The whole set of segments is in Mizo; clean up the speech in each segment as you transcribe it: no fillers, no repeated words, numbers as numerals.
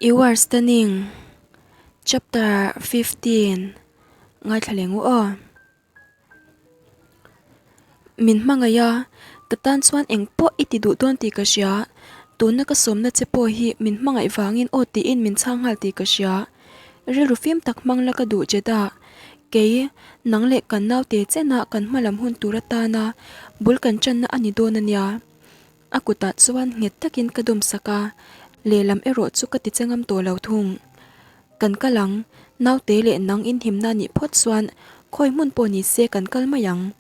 You are stunning Chapter 15 Ngaithla leng u aw. Min hmangaih a, ka tan chuan eng pawh i ti duh dawn tih ka hria. Tuna ka sawmna che pawh hi min hmangaih vangin aw tiin min chhang nghal tih ka hria. Rilru fim tak hmang la ka duh che dah. Kei, nang leh kan naute chenah kan hmalam hun tur atana bul kan channa a ni dawn a nia. A kutah chuan nghet takin ka dawm sak a, lehlam erawh chu ka ti che ngam tawh lo thung. Kan kal ang, naute leh nang inhimna nih phawt chuan khawi hmun pawh ni se kan kal mai ang.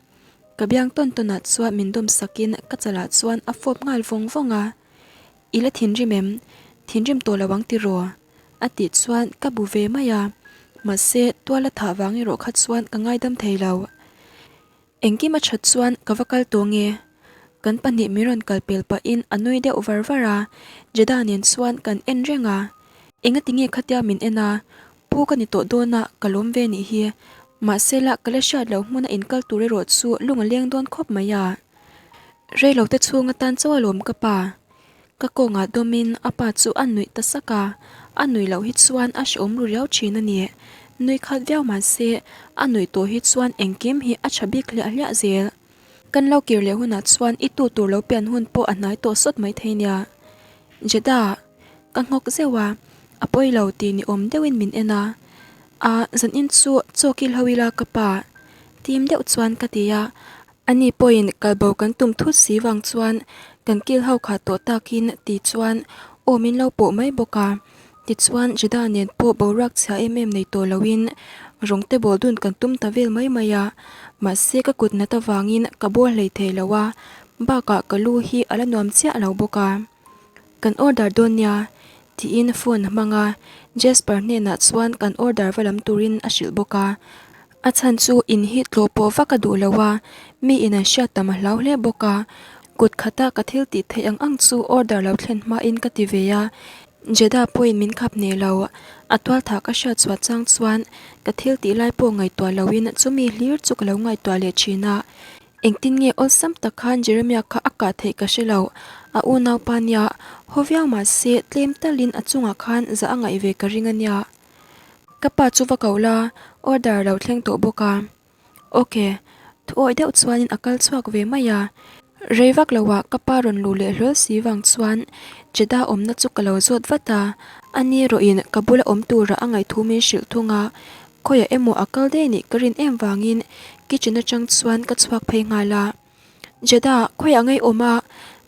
Ka biang tawn tawnah chuan min dawm sakin ka chalah chuan a fawp nghal vawng vawng a. I la thinrim em? Thinrim tawh lo ang tiraw? A tih chuan ka bu ve mai a, mahse tuala thah vang erawh kha chuan ka ngaidam thei lo. Engkim a that chuan ka va kal tawh nge? Kan pahnih min rawn kal pel pahin a nui deuh var var a, Jeddah nen chuan kan en reng a. Engati nge khatia min en a? Pu ka ni tawh dawn a, ka lawm ve nih hi. Mahse la ka la hriat loh hmuna inkal tur erawh chu lung a leng dawn khawp mai a. Reilote chhung atan chauh alawm ka pa. Ka kawngah dawmin a pa chu a nuih ta sak a, a nuih loh hi chuan a hrehawm ru riau thin a ni. Nui khat viau mah se, a nuih tawh hi chuan engkim hi a tha bik hliah hliah zel. Kan lo kir leh hunah chuan i tu tur lo pian hun pawh a hnai tawh sawt mai thei nia. Jeddah, ka nghawk zeuh a, a pawi lo tih ni awm deuhin min en a. A, zanin chu chaw kil ho ila ka pa, tim deuh chuan ka ti a. Ani pawhin kalbo kan tum thut si vang chuan kan kil ho kha tawh takin ti chuan aw min lo pawh mai bawk a. Tichuan Juda nen pawh boruak chhia em em nei tawh loin rawng te bawl dun kan tum ta vel mai mai a. Mahse ka kut nat avangin ka bawl hlei thei lo a, bakah ka lu hi a la nuam chiah lo bawk a. Kan order dawn nia tiin phone a hmang a, Jasper hnenah chuan kan order va lam turin a hrilh bawk a. A chhan chu in hi tlawh pawh vak a duh lo a, mi in an hriat tam a hlau hle bawk a. Kut khata ka thil tih theih ang ang chu order lo thlen hmain ka ti ve a, Jeddah pawhin min khap hneh lo. A tualthah ka hriat chhuah chang chuan ka thil tih lai pawh ngaihtuah loin chumi hlir chu ka lo ngaihtuah leh thin a. Engtin nge awlsam tak khan Jeremiah kha a kah theih ka hre lo. A unaupa nia, haw viau mah se tlem talin a chungah khan zah a ngaih ve ka ring a nia. Ka pa chu va ko la, order lo thleng tawh bawk a. Ok, thuawih deuh chuanin a kal chhuak ve mai a. Rei vak loah ka pa rawn luh leh hlawl si vang chuan Jeddah awmna chu ka lo zawt vat a. Ani erawhin ka bula awm tura a ngaihthu min hrilh thung a, khawiah emaw a kal daih nih ka rin em vangin kitchen atang chuan ka chhuak phei nghal a. Jeddah, khawiah ngei awm a?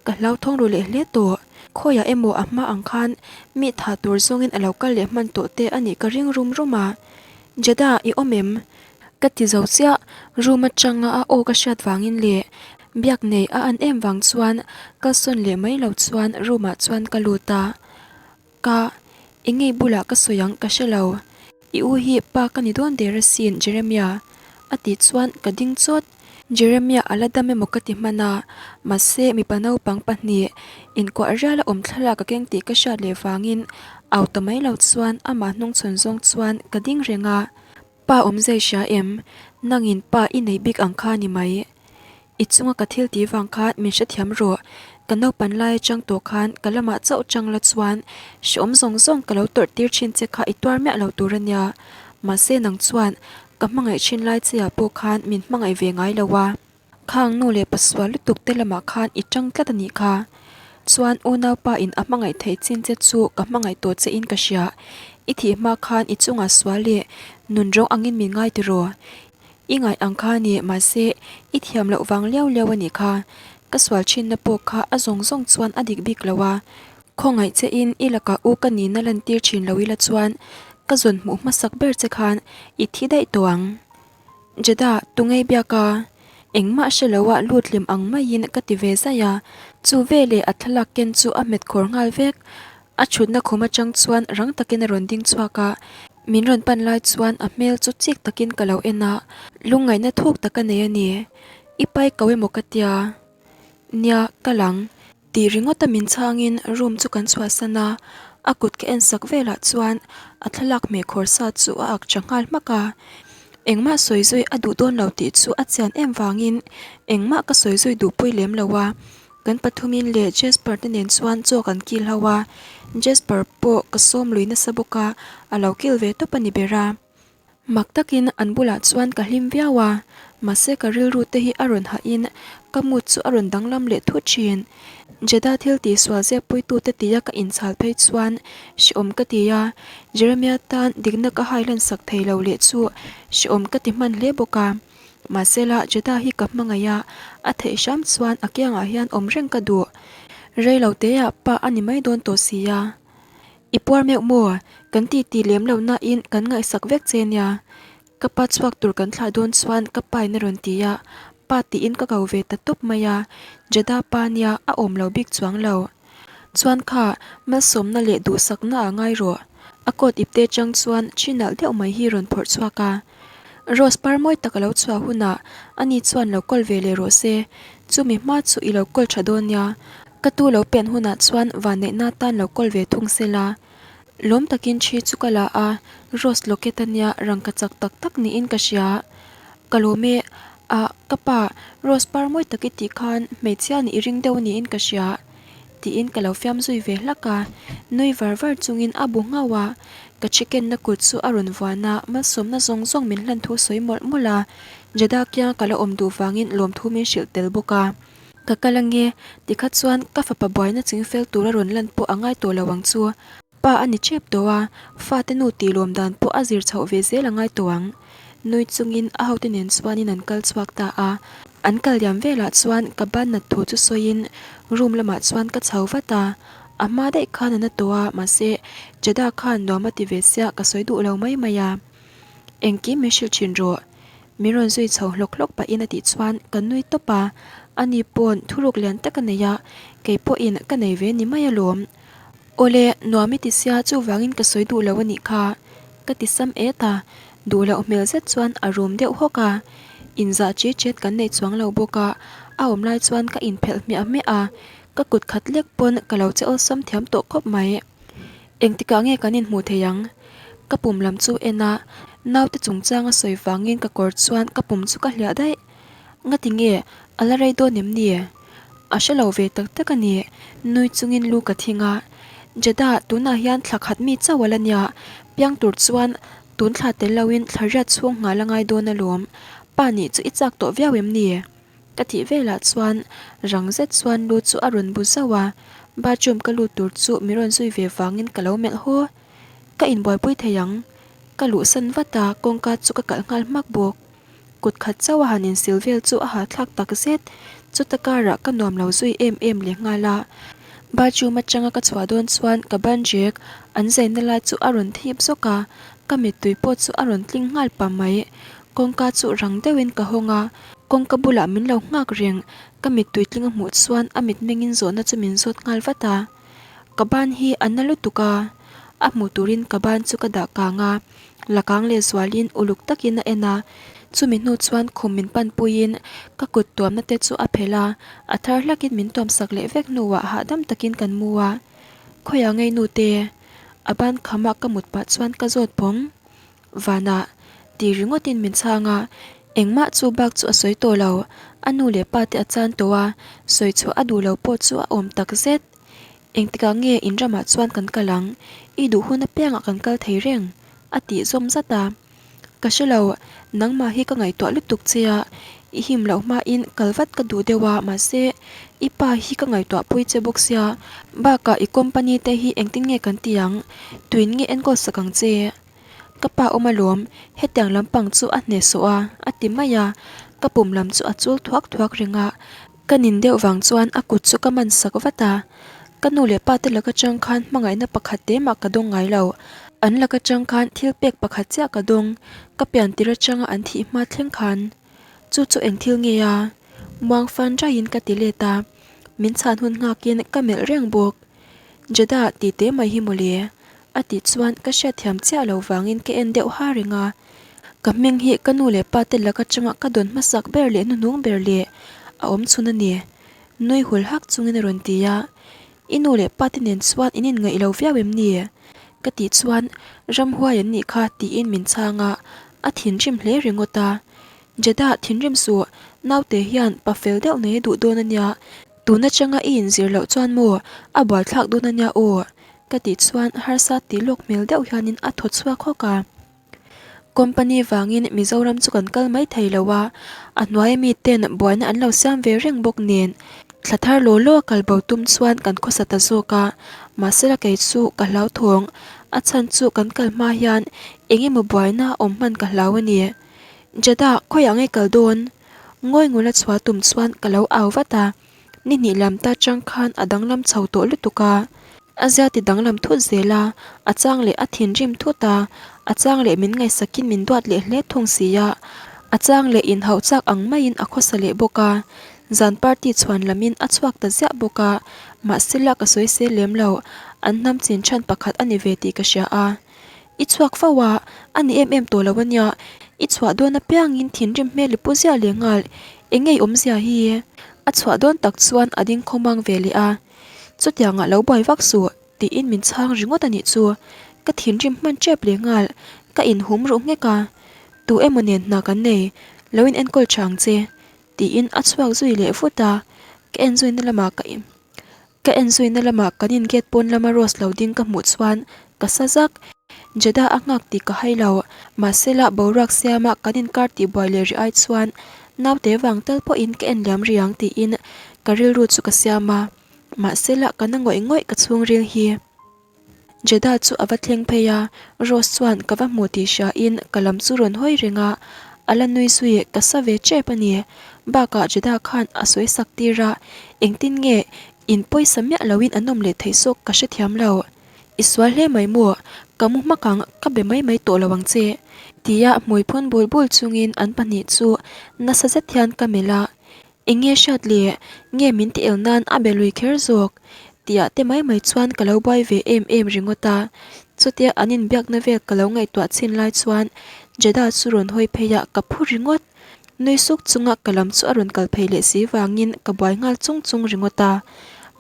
Ka hlauthawng ru leh hle tawh. Khawiah emaw a hma ang khan mi tha tur zawngin a lo kal leh hman tawh te a nih ka ring rum rum a. Jeddah, i awm em? Ka ti zo chiah, room atanga a aw ka hriat vangin leh biak nei a an em vang chuan kalsawn leh mai lo chuan room ah chuan ka lut a. Ka, eng ngei bulah ka sawi ang ka hre lo. I u hi pa ka ni dawn der asin Jeremiah a tih chuan ka ding chawt. Jeremiah a la dam emaw ka ti hman a, mahse mipa naupang pahnih inkuah riala awm thlalak a keng tih ka hriat leh vangin au ta mai lo chuan amah hnungchhawn zawng chuan ka ding reng a. Pa awmzei hria em? Nangin pa i nei bik ang kha ni mai. I chunga ka thil tih vang khan min hrethiam rawh. Ka naupan lai atang tawh khan ka lamah chauh chang la chuan hrehawm zawng zawng ka lo tawrh tir thin che kha i tuar miah lo tur a nia. Mahse nang chuan ka hmangaih thin lai che ah pawh khan min hmangaih ve ngai lo a. Khang nu leh pasual lutuk te lamah khan i tang tlat a nih kha. Chuan unaupa in a hmangaih theih chin che chu ka hmangaih tawh che in ka hria. I thih hma khan i chungah sual leh nun rawng angin min ngai tiraw? I ngaih ang kha ni, mahse i thiam loh vang liau liau a nih kha. Ka sual thinna pawh kha a zawng zawng chuan a dik bik lo a. Khawngaih che in i lakah u ka nihna lantir thin lo ila chuan ka zawn hmuh hmasak ber che khan i thi daih tawh ang. Jeddah, tungei biak a? Engmah hre lo ah lut hlim ang maiin ka ti ve zaih a. Chu veleh a thlalak ken chu a hmet khawr nghal vek. A thutna khum atang chuan rang takin a rawn ding chhuak a, min rawn pan lai chuan a hmel chu chik takin ka lo en a, lungngaihna thuk tak a nei a ni. I pai ko emaw ka tia? Nia, ka lang. Tih ringawta min chhangin room chu kan chhuahsan a, a kut ka en sak velah chuan a thlalak hmeh khawr sa chu a ak tha nghal hmak a. Engmah sawi zui a duh dawn lo tih chu a chian em vangin engmah ka sawi zui duhpui lem lo a. Kan pathumin leh Jasper te nen chuan chaw kan kil ho a, Jasper pawh ka sawm lui nasa bawk a, a lo kil ve tawp a ni ber a. Mak takin an bulah chuan ka hlim viau a, mahse ka rilru te hi a rawn hahin ka mood chu a rawn danglam leh thut thin. Jeddah thil tihsual zep puitute tia ka inchhal phei chuan hrehawm ka ti a, Jeremiah tan dikna ka hailan sak thei lo leh chu hrehawm ka ti hman hle bawk a. Mahsela Jeddah hi ka hmangaih a, a theih hram chuan a kiangah hian awm reng ka duh. Rei lo teah pa a ni mai dawn tawh si a. I puar meuh maw? Kan ti ti lem lo nain kan ngaihsak vek che nia. Ka pa chhuak tur kan thlah dawn chuan ka pain a rawn ti a, pa tiin ka ko ve ta tawp mai a, Jeddah pa nia a awm lo bik chuang lo. Chuan kha malsawmna leh duhsakna a ngai rawh. A coat ipte chang chuan thi nalh deuh mai hi rawn phawrh chhuak a. Rose par mawi tak a lo chhuah hunah ani chuan lo kawl ve leh rawh se. Chumi hma chu i lo kawl tha dawn nia. Ka tu lo pian hunah chuan vanneihna tan lo kawl ve thung se la. Lawm takin thi chu ka la a, Rose locket a nia rangka chak tak tak niin ka hria. Ka lawm e. Ah, ka pa, Rose par mawi tak i tih khan hmeichhia nih i ring deuh niin ka hria. Tiin ka lo fiam zui ve hlak a, nui var var chungin a bu nghauh a, ka chicken-na kut chu a rawn vuan a, malsawmna zawng zawng min hlan thu sawi mawlh mawlh a, Jeddah kianga ka la awm duh vangin lawmthu min hrilh tel bawk a. Ka kal ange, tikha chuan ka fapa buaina chingfel tura rawn lan pawh a ngai tawh lo ang chu. Pa a ni tep tawh a, fate nu tih lawm dan pawh a zir chhoh ve zel a ngai tawh ang. Nui chungin a hote nen chuanin an kal chhuak ta a. An kal liam velah chuan ka ban nat thu chu sawiin room lamah chuan ka chho vat a. A hma daih khan a na tawh a, mahse Jeddah khan nuam a ti ve sia ka sawi duh lo mai mai a. Engkim min hrilh thin rawh. Min rawn zui chho hlawk hlawk pahin a tih chuan ka nui tawp a, ani pawn thuruk lian tak a nei a, kei pawhin ka nei ve ni mai alawm. Awle, nuam i ti sia chuvangin ka sawi duh lo a nih kha, ka ti sam et a, duh loh hmel zet chuan a rum deuh hawk a, inzah chet chet kan nei chuang lo bawk a, a awm lai chuan ka inphelh hmiah hmiah a, ka kut khat lek pawn ka lo che awlsam thiam tawh khawp mai. Engtikah nge kan inhmuh thei ang? Ka pum lam chu en a, naute chungchang a sawi vangin ka kawr chuan ka pum chu ka hliah daih. Ngati nge a la rei dawn em ni? A hre lo ve tak tak a ni, nui chungin lu ka thing a. Jeddah, tunah hian thla khat mi chauh a la nia, piang tur chuan tun thla tel loin thla riat chhung nghal a ngai dawn alawm. Pa nih chu i chak tawh viau em ni? Ka tih velah chuan rang zet chuan lu chu a rawn bu zauh a, bathroom ka lut tur chu min rawn zui ve vangin ka lo melh haw. Ka inbuaipui thei ang. Ka luhsan vat a, kawngka chu ka kalh nghal hmak bawk. Kut khat chauh a han insil vel chu a hahthlak tak zet. Chuta karah ka nuam lo zui em em leh nghal a. Bathroom atanga ka chhuah dawn chuan ka ban rek an zaina lai chu a rawn thip zawk a, ka mittui pawh chu a rawn tling nghal pah mai. Kawngka chu rang deuhin ka hawng a, kawngka bulah min lo nghak reng. Ka mittui tling a hmuh chuan a mitmengin zawhna chu min zawt nghal vat a. Ka ban hi a na lutuk a, a hmuh turin ka ban chu ka dah kang a. La kang leh zualin uluk takin a en a, chumi hnu chuan khum min panpuiin ka kut tuamna te chu a phelh a, a thar hlakin min tuamsak leh vek hnuah hahdam takin kan mu a. Khawiah ngei nu te? A ban khamah ka mut pah chuan ka zawt phawng. Vanah ti ringawtin min chhang a, engmah chu bak chu a sawi tawh lo. A nu leh pa te a chan tawh a, sawi chhuah a duh lo pawh chu a awm tak zet. Engtikah nge in ramah chuan kan kal ang? I duh hun apiangah kan kal thei reng, a tih zawm zat a. Ka hre lo, nangmah hi ka ngaihtuah lutuk che a, i him loh hmain kal vat ka duh deuh a, mahse i pa hi ka ngaihtuah pui che bawk sia, bakah i company te hi engtin nge kan ti ang? Tuin nge enkawl sak ang che? Ka pa awm alawm, hetiang lampang chu a hnehsawh a, a ti mai a, ka pum lam chu a chul thuak thuak reng a. Ka nin deuh vang chuan a kut chu ka man sak vat a, ka nu leh pa te laka chang khan hmangaihna pakhat te mah ka dawng ngai lo. An laka chang khan thil pek pakhat chiah ka dawng, ka pian tir atanga an thih hma thleng khan. Chu chu eng thil nge a? Muang fan raiin ka ti let a, min chhan hun nghakin ka melh reng bawk. Jeddah tih te mai hi mawle. A tih chuan ka hriatthiam chiah lo vangin ka en deuh ha reng a, ka hming hi ka nu leh pa te lak atanga ka dawn hmasak ber leh hnuhnung ber leh a awm chhun a ni. Nui hul hak chungin a rawn ti a, I nu leh pa te nen chuan in inngaih lo viau em ni? Ka tih chuan ramhuai an nih kha tiin min chhang a, a thinrim hle ringawt a. Jeddah thinrim suh, naute hian pa fel deuh nei a duh dawn a nia. Tun atanga i inzir loh chuan maw a buaithlak dawn ania aw ka tih chuan harsa tih lawk hmel deuh hianin a thaw chhuak hawk a. Company vangin Mizoram chu kan kal mai thei lo a, a hnuaia miten buaina an lo siam ve reng bawk nen thla thar law law a kal bo tum chuan kan khawsa ta zawk a, mahsela kei chu ka hlauthawng, a chhan chu kan kal hma hian eng emaw buaina a awm hman ka hlau a ni. Jeddah khawiah nge kal dawn? Ngawi ngula chhuah tum chuan ka lo au vat a, ni hnih lam ta chang khan a danglam chho tawh lutuk a. A zia ti danglam thut zel a, a chang leh a thinrim thut a, a chang leh min ngaihsakin min duat leh hle thung si a, a chang leh inhauh chak ang maiin a khawsa leh bawk a, zan party chhuan lamin a chhuak ta ziah bawk a, mahse la ka sawi sel lem lo, an hnam chin chhan pakhat a ni ve tih ka hria a. I chhuak fo a, a ni em em tawh lo a nia, i chhuah dawn apiangin thinrim hmel i pu ziah leh nghal, eng nge i awmzia hi? A chhuah dawn tak chuan a ding khawmang ve leh a, chutiangah lo buai vak suh tiin min chhang ringawt a nih chu, ka thinrim hman tep leh nghal, ka inhum ruh nghek a, tu emaw nen hna kan nei, lo in enkawl tha ang che tiin a chhuak zui leh vut a, ka en zuina lamah ka. Ka en zuina lamah kan in gate pawn lama Rose lo ding ka hmuh chuan ka sa zak. Jeddah a nghak tih ka hai lo. Mahse lah boruak siama kan inkar tih buai leh rih ai chuan naute vang tal pawhin ka en liam rih ang tiin ka rilru chu ka siam a. Mahse lah ka na ngawih ngawih ka chhungril hi. Jeddah chu a va thleng phei a, Rose chuan ka va hmu tih hriain ka lam chu rawn hawi reng a, a la nui zui ka sa ve tep a ni. Bakah Jeddah khan a sawi sak tir a, engtin nge in pawisa miah loin an awm leh theih zawk ka hrethiam lo. I sual hle mai maw, ka mu hmak ang, ka be mai mai tawh lo ang che, tia hmui phun bul bul chungin an pahnih chu nasa zet hian ka melh a, Eng nge hriat le? Nge min ti el nan a be lui kher zawk? Tih ah te mai mai chuan ka lo buai ve em em ringawt a. Chutia an inbiakna vel ka lo ngaihtuah chhin lai chuan Jeddah chu rawn hawi phei a, ka phu ringawt. Nui suk chunga ka lam chu a rawn kal phei leh si vangin ka buai nghal chung chung ringawt a.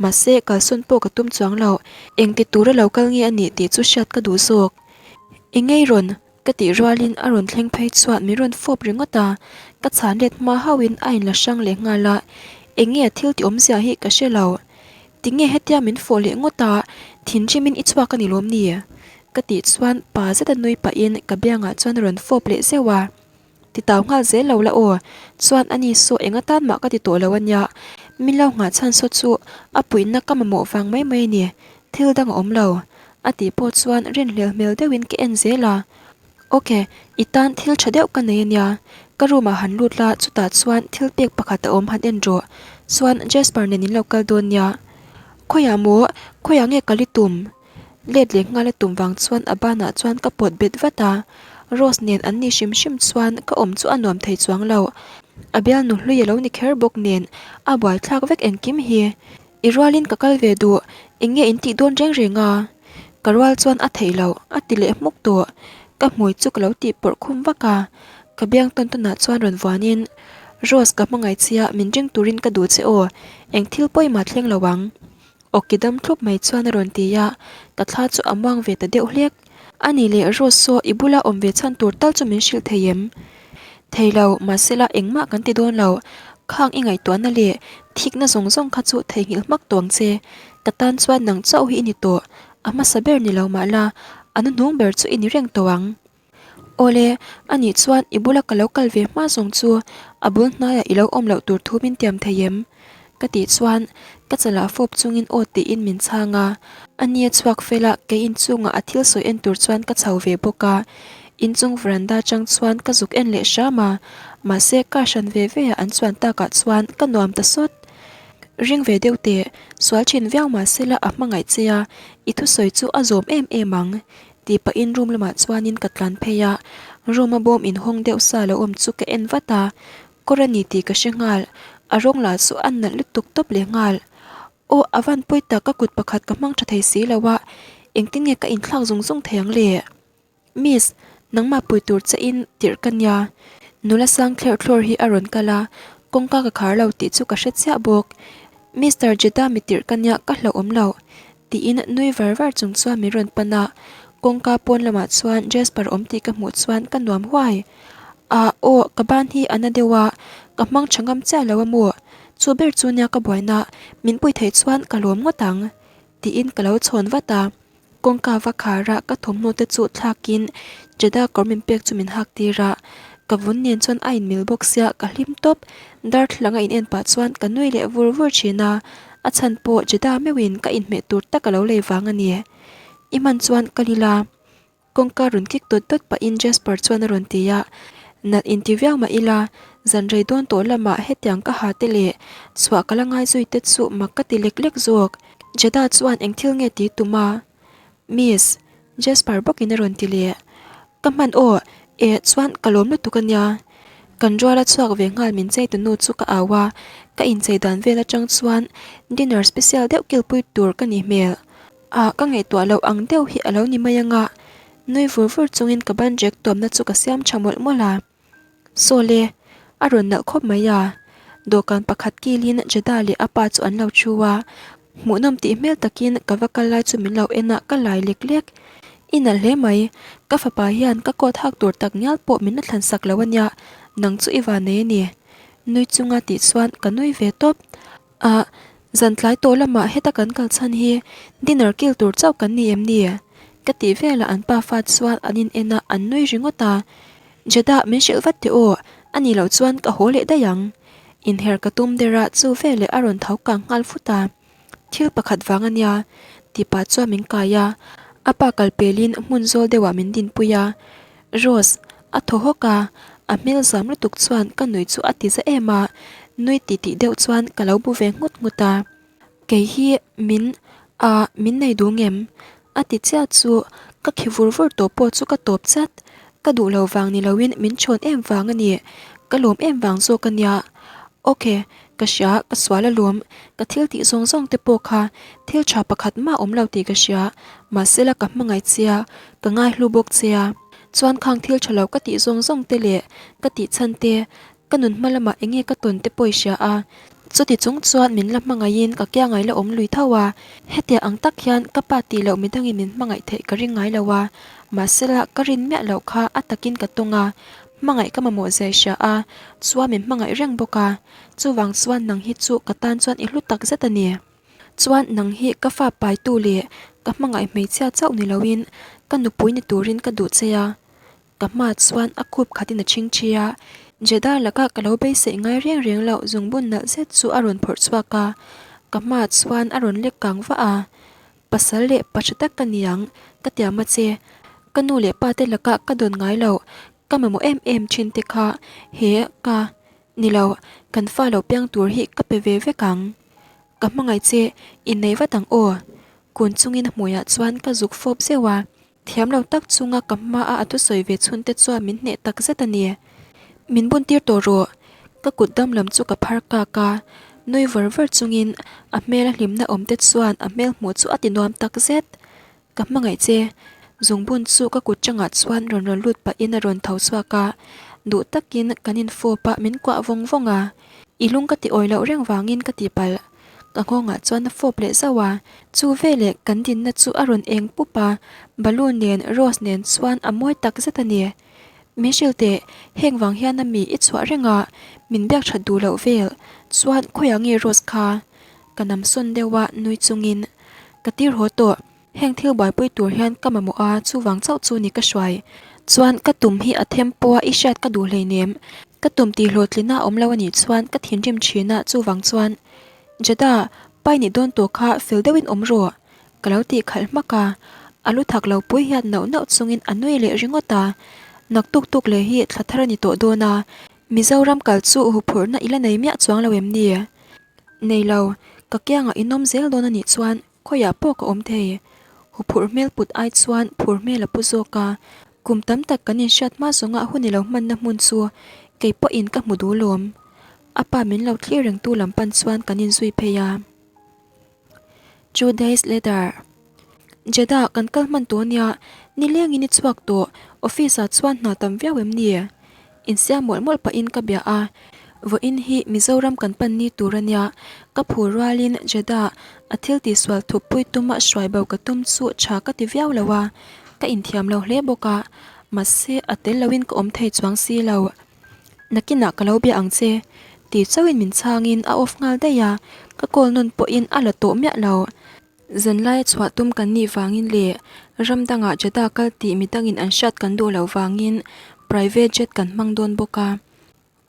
Mahse kalsawn pawh ka tum chuang lo, engti tura lo kal nge a nih tih chu hriat ka duh zawk. I ngei rawn Ka tih rualin a rawn thleng phei chuan min rawn fawp ringawt a, ka chhan let hma hauhin a inla hrang leh nghal a, eng nge thil ti awmzia hi ka hre lo. Tinge hetia min fawh leh ngawt a, thinrimin i chhuak a ni lawm ni? Ka tih chuan pa zeta nui pahin ka biangah chuan a rawn fawp leh zeuh a. Ti tau nghal zel lo la aw, chuan ani saw eng atan mah ka ti tawh lo a nia, min lo nghah chhan saw chu a puihna ka mamawh vang mai mai a ni, thil dang a awm lo. A tih pawh chuan rinhlel hmel deuhin ka en zel a, Ok, i tan thil tha deuh ka nei a nia, ka room ah han lut la chutah chuan thil pek pakhat a awm han en rawh, chuan Jasper nen in lo kal dawn nia. Khawiah maw, khawiah nge kal i tum? Let leh nghal a tum vang chuan a banah chuan ka pawt bet vat a, Rose nen an ni hrim hrim chuan ka awm chu a nuam thei chuang lo, a bialnu hlui a lo ni kher bawk nen a buaithlak vek engkim hi. I rualin ka kal ve duh, eng nge in tih dawn reng reng a? Ka rual chuan a theih loh, a ti leh hmuk tawh. Ka hmui chu ka lo tih pawrh khum vak a, ka biang tawn tawnah chuan rawn vuanin, Rose ka hmangaih che a, min ring turin ka duh che aw, eng thil pawimah thleng lo ang. Awki dam thlup mai chuan a rawn ti a, ka thla chu a muang ve ta deuh hlek. A nih leh Rose saw i bula awm ve chhan tur tal chu min hrilh thei em? Thei lo, mahsela engmah kan ti dawn lo. Khang i ngaihtuahna leh thikna zawng zawng kha chu theihnghilh hmak tawh ang che. Ka tan chuan nang chauh hi i ni tawh. A hmasa ber ni lo mah la, a hnuhnung ber chu i ni reng tawh ang. Awle, a nih chuan i bula ka lo kal ve hma zawng chu a bul hnaiah i lo awm loh tur thu min tiam thei em? Ka tih chuan ka chalah fawp chungin aw tiin min chhang a, a nia chhuak fel a kei inchungah a thil sawi en tur chuan ka chho ve bawk a, inchung veranda chang chuan ka zuk en leh hram a, mahse car hran ve ve ah an chuan takah chuan ka nuam ta sawt. Ring ve deuh teh, sual thin viau mahse la a hmangaih che a, i thusawi chu a zawm em em ang tih pahin room lamah chuanin ka tlan phei a, room a bawm inhawng deuh sa lo awm chu ka en vat a, Kawr a ni tih ka hre nghal, a rawng lah chu a nalh lutuk tawp leh nghal. Aw a van pawi tak ka kut pakhat ka hmang tha thei si lo a, engtin nge ka inthlak zung zung thei ang le? Miss, nangmah pui tur che in tirh ka nia. Nula sang thlerh thlawr hi a rawn kal a, kawngka ka khar lo tih chu ka hre chiah bawk. Mister Jeddah mi tirh ka nia ka hlauhawm lo. Tiin nui var var chung chuan min rawn pan a, kawngka pawn lamah chuan Jasper awm tih ka hmuh chuan ka nuam huai. Ah aw ka ban hi a na deuh a, ka hmang tha ngam chiah lo a maw? Chu ber chu nia ka buaina, min pui theih chuan ka lawm ngawt ang, tiin ka lo chhawn vat a. Kawngka va khar a, ka thawmhnaw te chu thlakin Jeddah kawr min pek chu min hak tir a. Ka vun nen chuan a inmil bawk sia, ka hlim tawp. Darthlalang a in en pah chuan ka nui leh vur vur thin a, a chhan pawh Jeddah meuhin ka inhmeh tur tak a lo lei vang a ni. I hman chuan ka lila. Kawngka rawn kik dawt dawt pahin Jasper chuan a rawn ti a, Nalh inti viau mah ila, zan rei dawn tawh lamah hetiang ka ha te leh chhuah ka la ngai zui te chu mak ka ti lek lek zawk. Jeddah chuan eng thil nge ti tum a? Miss, Jasper bawkin a rawn ti leh. Ka hman aw, eh chuan ka lawm lutuk a nia. Kan ruala chhuak ve nghal min chei tunu chu ka au a, ka inchei dan vel atang chuan dinner special deuh kilpui tur ka nih hmel. Ah, ka ngaihtuah loh ang deuh hi a lo ni mai anga, nui vur vur chungin ka ban rek tuamna chu ka siam tha mawlh mawlh a. Saw le, a rawn nalh khawp mai a. Dawhkan pakhat kilin Jeddah leh a pa chu an lo thu a, hmuhnawm tih hmel takin ka va kal lai chu min lo en a, ka lai lek lek. I nalh hle mai, ka fapa hian ka coat hak tur tak ngial pawh min la thlan sak lo a nia, nang chu i van nei a ni. Nui chunga tih chuan ka nui ve tawp. Ah, zan tlai tawh lamah heta kan kal chhan hi dinner kil tur chauh kan ni em ni? Ka tih velah an pa fa chuan an in en a, an nui ringawt a. Jeddah, min hrilh vat teh aw, a nih loh chuan ka haw leh daih ang. Inher ka tum der a, chu veleh a rawn tho kang nghal fut a. Thil pakhat vang a nia, tih pah chuan min kai a, a pa kal pelin hmun zawl deuhah min dinpui a. Rose, a thaw hawk a, a hmel zam lutuk chuan ka nui chu a ti za em a, nui ti tih deuh chuan ka lo bu ve nghut nghut a. Kei hi min, ah, min nei duh ngem? A ti chiah chu ka khi vur vur tawh pawh chu ka tawp chat. Ka duh lo vang ni loin min chhawn em vang a ni, ka lawm em vang zawk a nia. Ok, ka hria, ka sual alawm, ka thil tih zawng zawng te pawh kha thil tha pakhat mah awm lo tih ka hria, mahsela ka hmangaih che a, ka ngaihlu bawk che a. Chuan khang thil tha lo ka tih zawng zawng te leh ka tih chhan te, ka nun hma lamah eng nge ka tawn te pawh i hria a. Chuti chung chuan min la hmangaihin ka kia ngai la awm lui tho a, hetiang ang tak hian ka pa tih loh midangin min hmangaih theih ka ring ngai lo a, mahsela ka rin miah loh kha a takin ka tawng a, Hmangaih ka mamawh zia i hria a, chuan min hmangaih reng bawk a, chuvang chuan nang hi chu ka tan chuan i hlu tak zet a ni. Chuan nang hi ka fa paitu leh ka hmangaih hmeichhia chauh ni loin ka nupui ni turin ka duh che a. Ka hma chuan a khup khatin a chhing thi a, Jeddah laka ka lo beiseih ngai reng reng loh zungbun nalh zet chu a rawn phawrh chhuak a, ka hma chuan a rawn lek kang vah a. Pasal leh pa tha tak ka ni ang, ka tiam a che. Ka nu leh pa te lakah ka dawn ngai lo, ka mamawh em em thin te kha he ka ni lo, kan fa lo piang tur hi ka pe ve vek ang. Ka hmangaih che, innei vat ang aw. Kun chungin hmuiah chuan ka zuk fawp zeuh a. Thiam lo tak chunga ka hmaa a thusawi ve chhun te chuan min hneh tak zet a ni. Min bun tir tawh rawh. Ka kut dam lam chu ka phar kak a, nui var var chungin a hmela hlimna awm te chuan a hmel hmuh chu a ti nuam tak zet. Ka hmangaih che. Zungbun chu ka kut tangah chuan rawn rawn lut pahin a rawn tho chhuak a, duh takin kan infawp a min kuah vawng vawng a. I lung ka ti awi loh reng vangin ka tihpalh. Ka nghawngah chuan a fawp leh zauh a, chu veleh kan dinna chu a rawn eng pup a, balloon nen rose nen chuan a mawi tak zet a ni. Min hrilh teh, heng vang hian a mi i chhuah reng a, min biak that duh loh vel, chuan khawiah nge rose kha? Ka nam sawn deuh a nui chungin ka tir haw tawh. Heng thil buaipui tur hian ka mamawh a, chuvang chauh chu ni ka hruai. Chuan ka tum hi a them pawha i hriat ka duh hleinem. Ka tum tih hlawhtlina a awm lo a nih chuan ka thinrim thin a, chuvang chuan Jeddah, pai nih dawn tawh kha fel deuhin awm rawh. Ka lo tih khalh hmak a, a lu thak lo pui hian nauh nauh chungin a nui leh ringawt a. Naktuk tuk leh hi thla thar a ni tawh dawn a, Mizoram kal chu huphurhna i la nei miah chuang lo em ni? Nei lo, ka kiangah i nawm zel dawn a nih chuan Khawiah pawh ka awm thei. Huphurh hmel put ai chuan phur hmel a pu zawk a. Kum tam tak kan inhriat hma zawnga hun i lo hmanna hmun chu kei pawhin ka hmu duh lawm. A pa min lo thlir rengtu lam pan chuan kan inzui phei a. Two days later. Jeddah kan kal hman tawh ania, nilengin i chhuak tawh, office ah chuan hna tam viau em ni? Insiam mawlh mawlh pahin ka bia a, vawiin hi Mizoram kan pan ni tur a nia, ka phur rualin Jeddah a thil tihsual thuppui tuma hruai bo ka tum chu tha ka ti viau lo a, ka inthiam lo hle bawk a, mahse a tel loin ka awm thei chuang si lo. Nakinah ka lo bia ang che. Ti chauhin min chhangin a off nghal daih a, ka call nawn pawhin a la tawh miah lo. Zanlaia chhuah tum kan nih vangin leh ram dangah Jeddah kal tih midangin an hriat kan duh loh vangin private jet kan hmang dawn bawk a.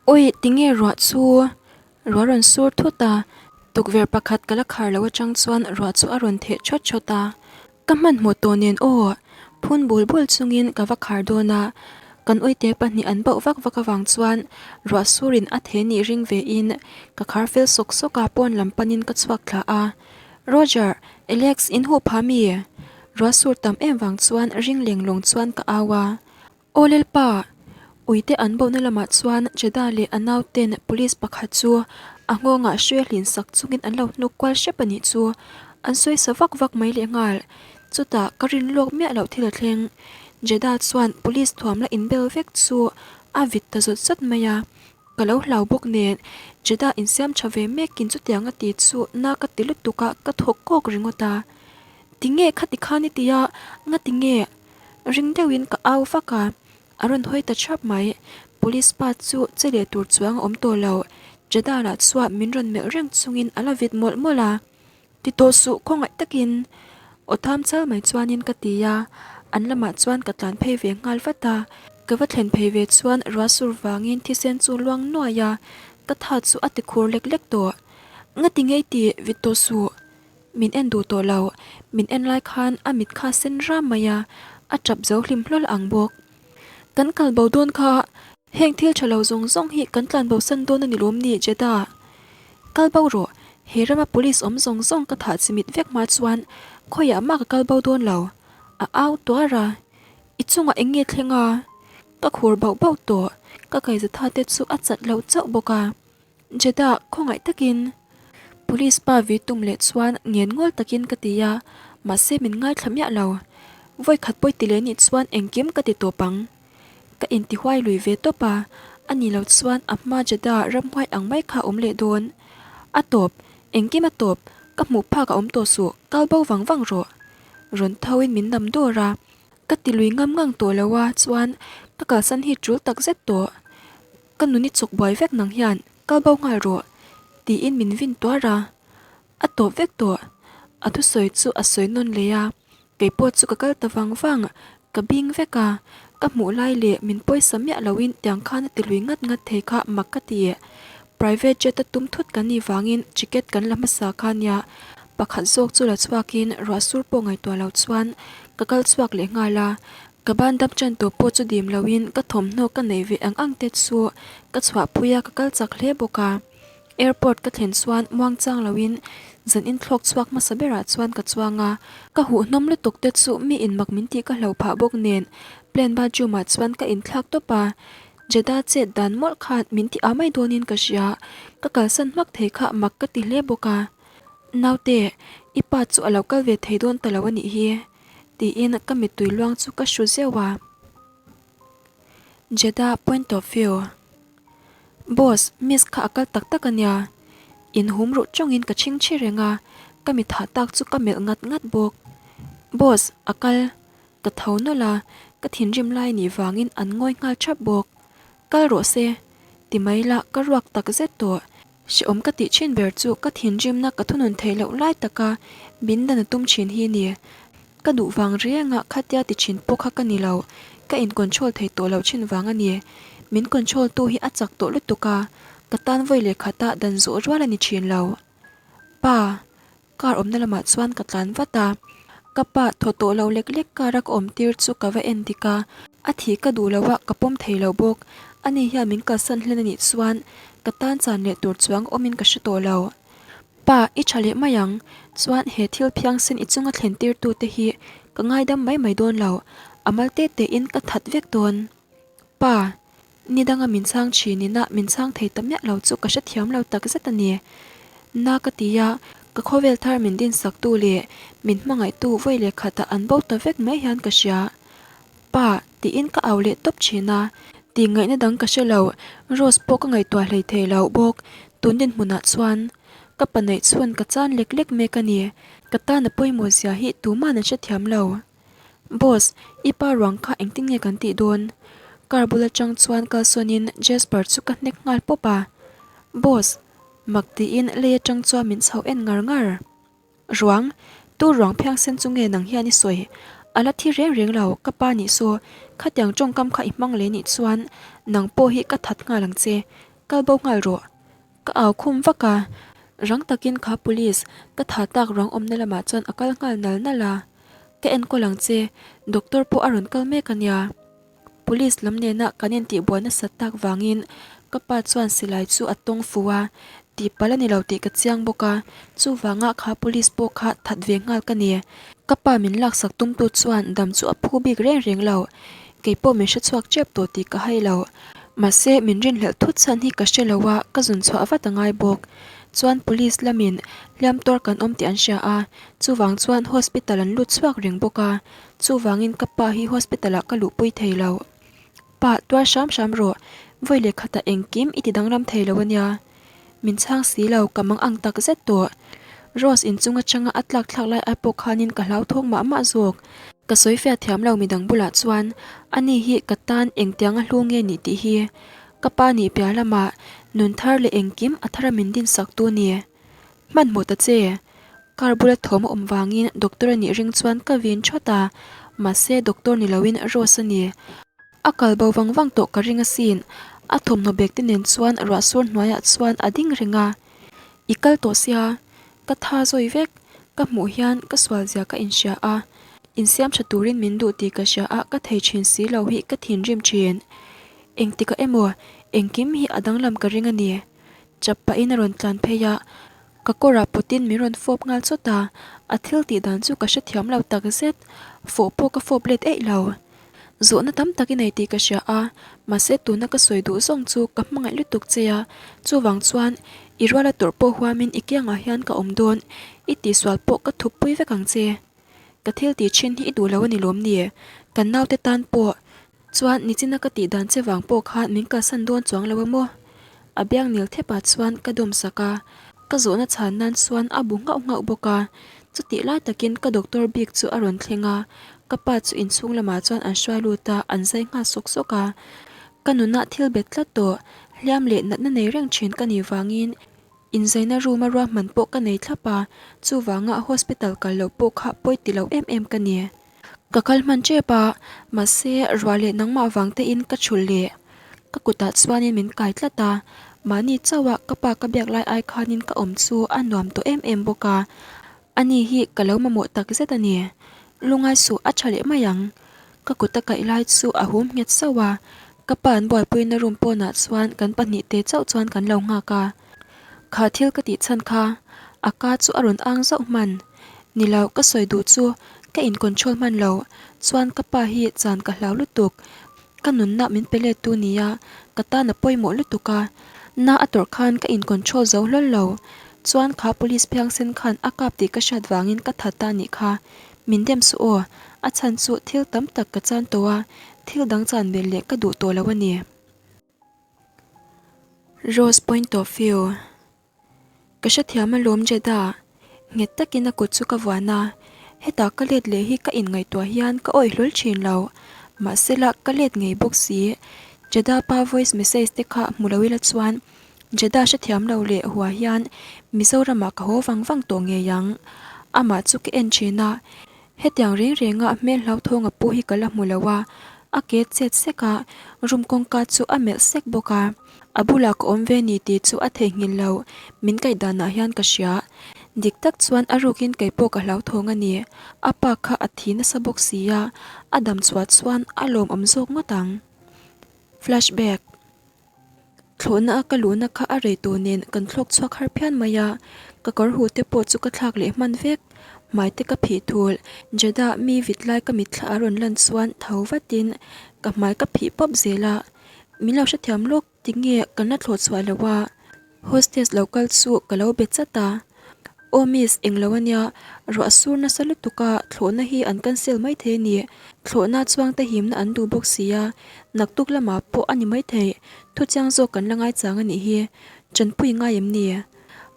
Awi, tinge ruah chu? Ruah rawn sur thut a, tukverh pakhat ka la khar loh atang chuan ruah chu a rawn theh thawt thawt a. Ka hmanhmawh tawh nen aw, phun bul bul chungin ka va khar dawn a, kan uite pahnih an bauh vak vak avang chuan ruah surin a the nih ring ve in ka khar fel sawk sawk a pawn lam panin ka chhuak thla a. Roger, Alex in huh pha mi? Ruah sur tam em vang chuan ring leng lawng chuan ka au a. Aw Lalpa! Uite an bohna lamah chuan Jeddah leh a nauten police pakhat chu a nghawngah hruai hlin sak chungin an lo hnuk kual hrep a nih chu. An sawi sa vak vak mai leh nghal. Chutah ka rin lawk miah loh thil a thleng. Jeddah chuan police thuam la inbel vek chu a vit ta zawt zawt mai a. Ka lo hlau bawk nen Jeddah insiam tha ve mekin chutiang a ti chu na ka ti lutuk a, ka thawk kawk ringawt a. Tinge khati khan i ti a, ngatinge? Ring deuhin ka au vak a, a rawn hawi ta thap mai. Police pa chu che leh tur chuang a awm tawh lo. Jeddah lah chuan min rawn melh reng chungin a la vit mawlh mawlh a. Ti tawh suh khawngaih takin aw tham chal mai chuanin ka ti a, an lamah chuan ka tlan phei ve nghal vat a. Ka va thlen phei ve chuan ruah sur vangin thisen chu luang nuai a, ka tha chu a ti khur lek lek tawh. Ngati ngei ti vit tawh suh. Min en duh tawh lo, min en lai khan a mit kha sen ram mai a, a tap zo hlim hlawl ang bawk. Kan kal bo dawn kha, heng thil tha lo zawng zawng hi kan tlan bo san dawn a ni lawm ni Jeddah? Kal bo rawh, he rama police awm zawng zawng ka thah chimit vek hma chuan khawiah mah ka kal bo dawn lo, a au tuar a, i chungah eng nge thleng a? Ka khur bauh bauh tawh, ka kaizatha te chu a chat lo chauh bawk a. Jeddah, khawngaih takin Police pa vi tum leh chuan ngen ngawl takin ka ti a, mahse min ngaithla miah lo. Vawi khat pawi ti leh nih chuan engkim ka ti tawp ang. Ka intihuai lui ve tawp a, a ni lo chuan a hma Jeddah ramhuai ang mai kha a awm leh dawn. A tawp, engkim a tawp, ka hmuh phak a awm tawh suh, kal bo vang vang rawh. Rawn tho in min nam dawr a, ka ti lui ngam ngang tawh lo a, chuan ka kalsan hi tul tak zet tawh. Ka nun i chawk buai vek nang hian kal bo nghal rawh tiin min vin tuar a, a tawp vek tawh. A thusawi chu a sawi nawn leh a, keipawh chu ka kal ta vang vang, ka bing vek a, ka hmuh lai leh min pawisa miah loin tiang khan a ti lui ngat ngat thei kha mak ka ti. Private jet a tum thut kan nih vangin ticket kan la hmasa kha nia, pakhat zawk chu la chhuakin ruah sur pawh ngaihtuah lo chuan ka kal chhuak leh nghal a, Ka ban dam ṭan tawh pawh chu dim loin ka thawmhnaw ka neih ve ang ang te chu ka chhuahpui a, ka kal chak hle bawk a. Airport ka thlen chuan muang chang loin zan in thlawk chhuak hmasa berah chuan ka chuang a, ka huhhnawm lutuk te chu mi in mak min tih ka hlo phah bawk nen plane bathroom ah chuan ka inthlak tawp a. Jeddah chet dan mawlh khan min ti ah mai dawnin ka hria, ka kalsan hmak thei kha mak ka ti hle bawk a. Naute, i pa chu a lo kal ve thei dawn ta lo a nih hi. Tiin ka mittui luang chu ka hru zeuh a. Jeddah point of view. Boss, miss kha a kal tak tak a nia. In hum ruh tawngin ka chhing chhi reng a, ka mit hah tak chu ka melh ngat ngat bawk. Boss, a kal. Ka tho nawlh a, ka thinrim lai nih vangin an ngawi nghal thap bawk. Kal rawh se. Ti mai la, ka ruak tak zet tawh. Hrehawm ka tih thin ber chu ka thinrimna ka thunun theih loh lai taka min dan a tum thin hi ni. Ka duh vang rianga khatia ti thin pawh kha ka ni lo, ka in control thei tawh loh thin vang a ni. Min control tu hi a chak tawh lutuk a, ka tan vawi leh khata dan zawh rual a ni thin lo. Pa, Car awmna lamah chuan ka tlan vat a, ka pa thaw tawh lo lek lek car a ka awm tir chu ka va en dik a, a thih ka duh lo a, ka pawm thei lo bawk. Ani hian min kalsan hlen a nih chuan ka tan chan leh tur chuang awmin ka hre tawh lo. Pa, i tha leh mai ang, chuan he thil phiangsen i chunga thlen tir tu te hi ka ngaidam mai mai dawn lo, a mal te te in ka that vek dawn. Pa, Ni danga min chhang thin ina min chhang thei ta miah lo chu ka hrethiam lo tak zet a ni. Na ka ti a, ka khawvel thar min dinsaktu leh min hmangaihtu vawi leh khatah an bo ta vek mai hian ka hria. Pa, tiin ka au leh tawp thin a, tih ngaihna dang ka hre lo, Rose pawh ka ngaihtuah hlei thei lo bawk, tun dinhmunah chuan ka pa neih chhun ka chan lek lek mek a ni, ka tan a pawimawh zia hi tuman an hrethiam lo. Boss, i pa ruang kha engtin nge kan tih dawn? Car bul atang chuan kalsawnin Jasper chu ka hnek nghal pawp a. Boss! Mak tiin lei atang chuan min chho en ngar ngar. Ruang, tu ruang phiangsen chu nge nang hian i sawi? A la thi reng reng lo, ka pa nih saw, khatiang tawngkam kha i hmang leh nih chuan nang pawh hi ka that nghal ang che, kal bo nghal rawh. Ka au khum vak a, rang takin kha police ka tha tak ruang awmna lamah chuan a kal nghal nal nal a, Ka enkawl ang che, doctor pawh a rawn kal mek a nia. Police lam nena kan intihbuai nasat tak vangin ka pa chuan silai chu a tawng fu a, tihpalh a ni lo tih ka chiang bawk a, chuvanga kha police pawh kha that ve nghal ka ni. Ka pa min laksak tumtu chuan dam chu a phu bik reng reng lo, keipawh min hrechhuak tep tawh tih ka hai lo. Mahse min rinhlelh thut chhan hi ka hre lo a, ka zun chhuah vat a ngai bawk. Chuan police lamin hliam tuar kan awm tih an hria a, chuvang chuan hospital an lut chhuak reng bawk a. Chuvangin ka pa hi hospital ah ka luhpui thei lo. Pa, tuar hram hram rawh, vawi leh khatah engkim i ti danglam thei lo ania. Min chhang si lo, ka mang ang tak zet tawh. Rose inchung atanga a tlak thlak lai ai pawh khanin ka hlauthawng mah mah zawk. Ka sawi fiah thiam lo midang bulah chuan ani hi ka tan engtianga hlu nge nih tih hi. Ka pa nih piah lamah nun thar leh engkim a thara min dinsak tu ni. Hmanhmawh ta che. Car bula thawm a awm vangin doctor a nih ring chuan ka vin thawt a, mahse doctor ni loin Rose a ni. A kal bo vang vang tawh ka ring asin, a thawmhnaw bag te nen chuan ruah sur hnuaiah chuan a ding reng a. I kal tawh sia, ka tha zawi vek, ka hmuh hian ka sual zia ka inhria a, insiam tha turin min duh tih ka hria a ka thei thin si lo hi ka thinrim thin. Engtikah emaw engkim hi a danglam ka ring a ni. Chap pahin a rawn tlan phei a, ka kawrah pawtin min rawn fawp nghal chawt a, a thil tih dan chu ka hrethiam lo tak zet, fawh pawh ka fawp let eih lo. Zawhna tam tak i nei tih ka hria a, mahse tuna ka sawi duh zawng chu ka hmangaih lutuk che a, chuvang chuan i ruala tawrh pawh huamin i kiangah hian ka awm dawn, i tihsual pawh ka thup pui vek ang che. Ka thil tih thin hi i duh lo a ni lawm ni? Kan naute tan pawh Chuan nichina ka tih dan che vang pawh khan min kalsan dawn chuang lo a maw? A biang nil thepah chuan ka dawm sak a, ka zawhna chhan nan chuan a bu nghauh nghauh bawk a. Chutih lai takin ka doctor bik chu a rawn thleng a, ka pa chu inchhung lamah chuan an hruai lut a, an zai nghal sawk sawk a. Ka nunah thil bet tlat tawh, hliam leh natna nei reng thin ka nih vangin Inzaina room a ruahman pawh ka nei thlap a, chuvanga hospital kal loh pawh kha pawi ti lo em em ka ni. Ka kal hman tep a, mahse ruah leh nangmah vang te in ka thulh leh. Ka kutah chuanin min kai tlat a, mahni chauha ka pa ka biak lai ai khanin ka awm chu a nuam tawh em em bawk a, ani hi ka lo mamawh tak zet a ni. Lungai suh a tha leh mai ang. Ka kut a kaih lai chu a hum nghet sauh a, ka pa an buaipuina room pawnah chuan kan pahnihte chauh chuan kan lo nghak a. Kha thil ka tih chhan kha a ka chu a rawn ang zauh hman. Ni lo, ka sawi duh chu ka in control hman lo, chuan ka pa hi chan ka hlau lutuk. Ka nunna min pe let tu nia, ka tan a pawimawh lutuk a. Na a tawrh khan ka in control zo hlawl lo. Chuan kha police phiangsen khan a kap tih ka hriat vangin ka that ta nih kha. Min dem suh aw, a chhan chu thil tam tak ka chan tawh a, thil dang chan belh leh ka duh tawh lo a ni. Rose point of view Ka hrethiam alawm Jeddah, nghet takin a kut chu ka vuan a, hetah ka let leh hi ka inngaihtuah hian ka awih hlawl thin lo, mahsela ka let ngei bawk si, Jeddah pa voice message te kha hmu lo ila chuan Jeddah hrethiam lo leh hua hian Mizoramah ka haw vang vang tawh ngei ang, amah chu ka en thin a, Hetiang reng renga hmel hlauthawng a pu hi ka la hmu lo a, a ke chet sek a, room kawngka chu a melh sek bawk a. A bulah ka awm ve ni tih chu a theihnghilh lo, min kaih danah hian ka hria. Dik tak chuan a rukin kei pawh ka hlauthawng a ni. A pa kha a thi nasa bawk si a, a dam chhuah chuan a lawmawm zawk ngawt ang. Flashback. Thlawhna a ka luhna kha a rei tawh nen kan thlawk chhuak har phian mai a, ka kawr huh te pawh chu ka thlak leh hman vek. Hmai te ka phih thul, Jeddah mi vit lai ka mitthla a rawn lan chuan tho vatin ka hmai ka phih pawp zel a, min lo hrethiam lawk tinge kan la thlawh chhuah lo a. Hostess lo kal chu ka lo be chat a, Aw miss, englo ania, ruah sur nasa lutuk a, thlawhna hi an cancel maithei a ni, thlawhna chuangte himna an duh bawk si a, naktuk lamah pawh a ni maithei, thuchiang zawk kan la ngaichang a nih hi, tanpui ngai em ni?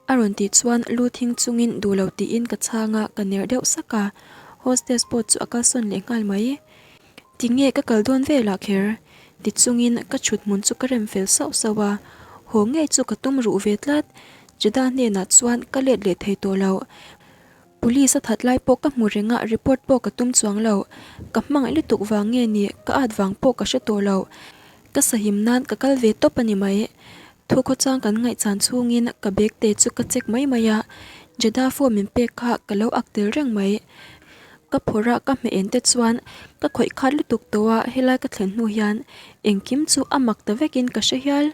A rawn tih chuan lu thing chungin duh lo tiin ka chhang a, ka ner deuh sak a, hostess pawh chu a kalsawn leh nghal mai. Tinge ka kal dawn velah kher? Ti chungin ka thut hmun chu ka rem fel sauh sauh a. Haw ngei chu ka tum ruh ve tlat. Jeddah hnenah chuan ka let leh thei tawh lo. Police a that lai pawh ka hmu reng a, report pawh ka tum chuang lo. Ka hmangaih lutuk vang nge ni, ka at vang pawh ka hre tawh lo. Ka sahim nan ka kal ve tawp a ni mai. Thu khawchang kan ngaihchan chhungin ka bag te chu ka check mai mai a, Jeddah phone min pek kha ka lo ak tel reng mai. Ka phawrh a, ka hmeh en te chuan ka khawih khat lutuk tawh a, helai ka thlen hnu hian engkim chu a mak ta vekin ka hre hial.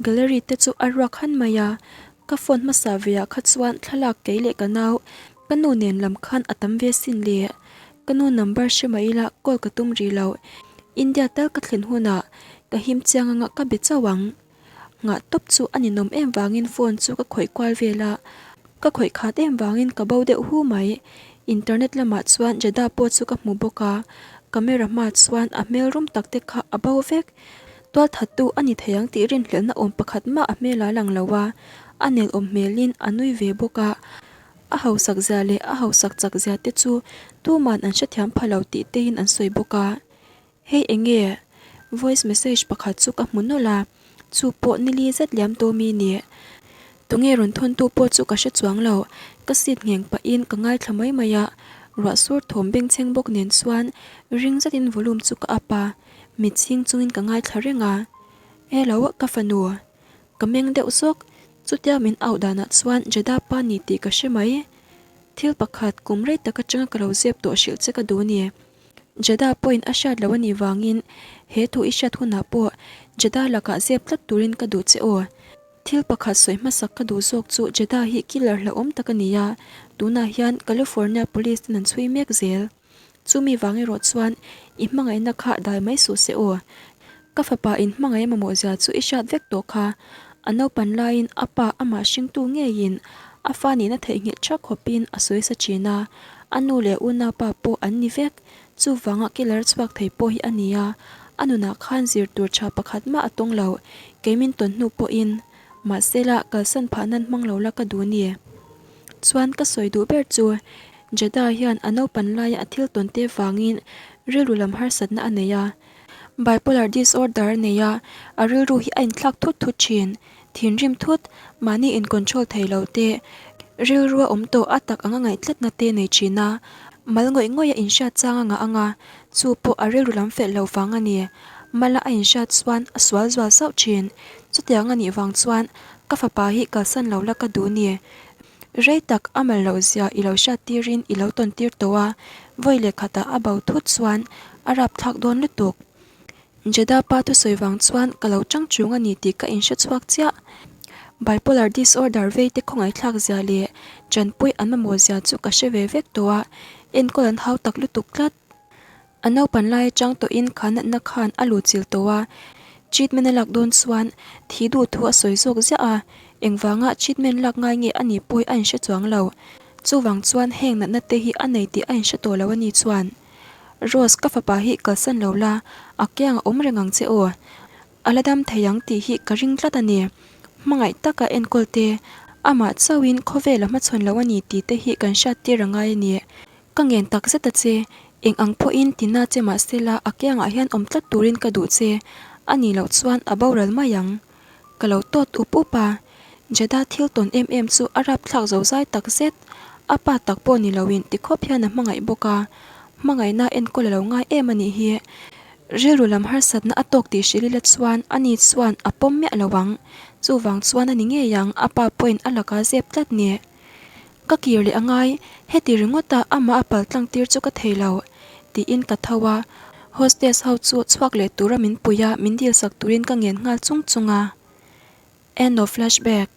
Gallery te chu a ruak han mai a, ka phone hmasa ve ah kha chuan thlalak kei leh ka nau, ka nu nen lam khan a tam ve sin le. Ka nu number hre mai ila call ka tum rih lo. India tal ka thlen hunah ka him chiang anga ka be chauh ang. Nghah tawp chu a ninawm em vangin phone chu ka khawih kual vel a, ka khawih khat em vangin ka bo deuh hu mai. Internet lamah chuan Jada pawh chu ka hmu bawk a, camera hma chuan a hmel rum tak te kha a bo vek. Tualthattu a ni thei ang tih rinhlelhna awm pakhat mah a hmel a lang lo a, a nelawm hmelin a nui ve bawk a. A hausak zia leh a hausak chak zia te chu tuman an hrethiam pha lo tih tein an sawi bawk a. Hei eng nge? Voice message pakhat chu ka hmu nawlh a, chu pawh nili zet liam tawh mi ni. Tunge rawn thawntu pawh chu ka hre chuang lo, ka seat ngheng pahin ka ngaithla mai mai a, ruah sur thawm bengchheng bawk nen chuan ring zetin volume chu ka up a, mit chhing chungin ka ngaithla reng a. Hello, ka fanu. Ka meng deuh zawk, chutia min auh danah chuan Jeddah pa ni tih ka hre mai. Thil pakhat kum rei tak atanga ka lo zep tawh hrilh che ka duh ni. Jeddah pawhin a hriat loh a nih vangin he thu i hriat hunah pawh Jeddah lakah zep tlat turin ka duh che aw. Thil pakhat sawi hmasak ka duh zawk chu Jeddah hi killer hlauhawm tak a ni a, tunah hian California police ten an chhui mek zel. Chumi vang erawh chuan i hmangaihna kha dai mai suh se aw. Ka fapa in hmangaih mamawh zia chu i hriat vek tawh kha. A naupan laiin a pa amah hringtu ngeiin a fa nihna theihnghilh tha khawpin a sawi sa thin a, a nu leh unaupa pawh an ni vek. Chuvanga killer chhuak thei pawh hi a ni a, a nunah khan zir tur tha pakhat mah a tawng lo, kei min tawn hnu pawhin. Mahsela, kalsan phah nan hmang lo la ka duh ni. Chuan ka sawi duh ber chu Jeddah hian a naupan laia a thil tawn te vangin rilru lam harsatna a nei a. Bipolar disorder a nei a, a rilru hi a inthlak thut thut thin. Thinrim thut, mahni in control thei lo te, rilru a awm tawh a tak anga ngaih tlatna te nei thin a, mal ngawih ngawih a inhriat chang a ngah ang a, chu pawh a rilru lam felh loh vang a ni. Mala a inhriat chuan a sual zual sauh thin. Chutiang a nih vang chuan ka fapa hi kalsan lo la ka duh ni. Rei tak a mal loh zia i lo hriat tirin i lo tawn tir tawh a, vawi leh khatah a bo thut chuan a rapthlak dawn lutuk. Jeddah pa thusawi vang chuan ka lo chang chung a ni tih ka inhre chhuak chiah. Bipolar disorder vei te khawngaihthlak zia leh chanpui an mamawh zia chu ka hre ve vek tawh a, enkawl an hau tak lutuk tlat. A naupan lai atang tawhin kha natna khan a lut chil tawh a, treatment a lak dawn chuan thi duh thu a sawi zawk ziah a, engvanga treatment lak ngai nge a nih pawh a inhre chuang lo. Chuvang chuan heng natna te hi a nei tih a inhre tawh lo a ni chuan, Rose ka fapa hi kalsan lo la, a kiang a awm reng ang che aw. A la dam thei ang tih hi ka ring tlat a ni. Hmangaih taka enkawl te, amah chauhin khawvel a hmachhawn lo a ni tih te hi kan hriat tir a ngai a ni. Ka ngen tak zet a che, eng ang pawhin tina che mahsela a kiangah hian awm tlat turin ka duh che, a nih loh chuan a boral mai ang. Ka lo tawt up up a, Jeddah thil tawn em em chu a rapthlak zo zai tak zet, a pa tak pawh ni loin ti khawp hian a hmangaih bawk a, hmangaihna enkawl a lo ngai em a nih hi. Rilru lam harsatna a tawk tih hrilh ila chuan ani chuan a pawm miah lo ang, chuvang chuan a ni ngei ang a pa pawhin a lakah zep tlat ni. Ka kir leh a ngai, heti ringawta amah a pal tlang tir chu ka thei lo, tiin ka tho a, hostess ho chu chhuak leh tura min pui a, min dil sak turin ka ngen nghal chung chung a. End of flashback.